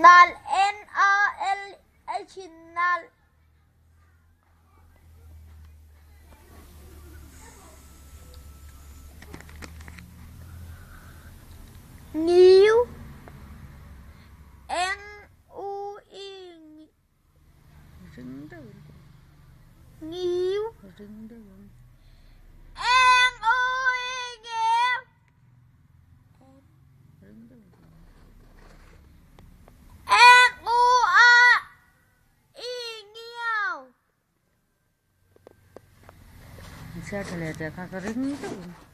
Nal N A L H nal. New N U I Ring deuh in. New Ring deuh in. N U I G Ring deuh in. N U A I nhiều. Chhiar tha leh teh kha ka ring deuh in.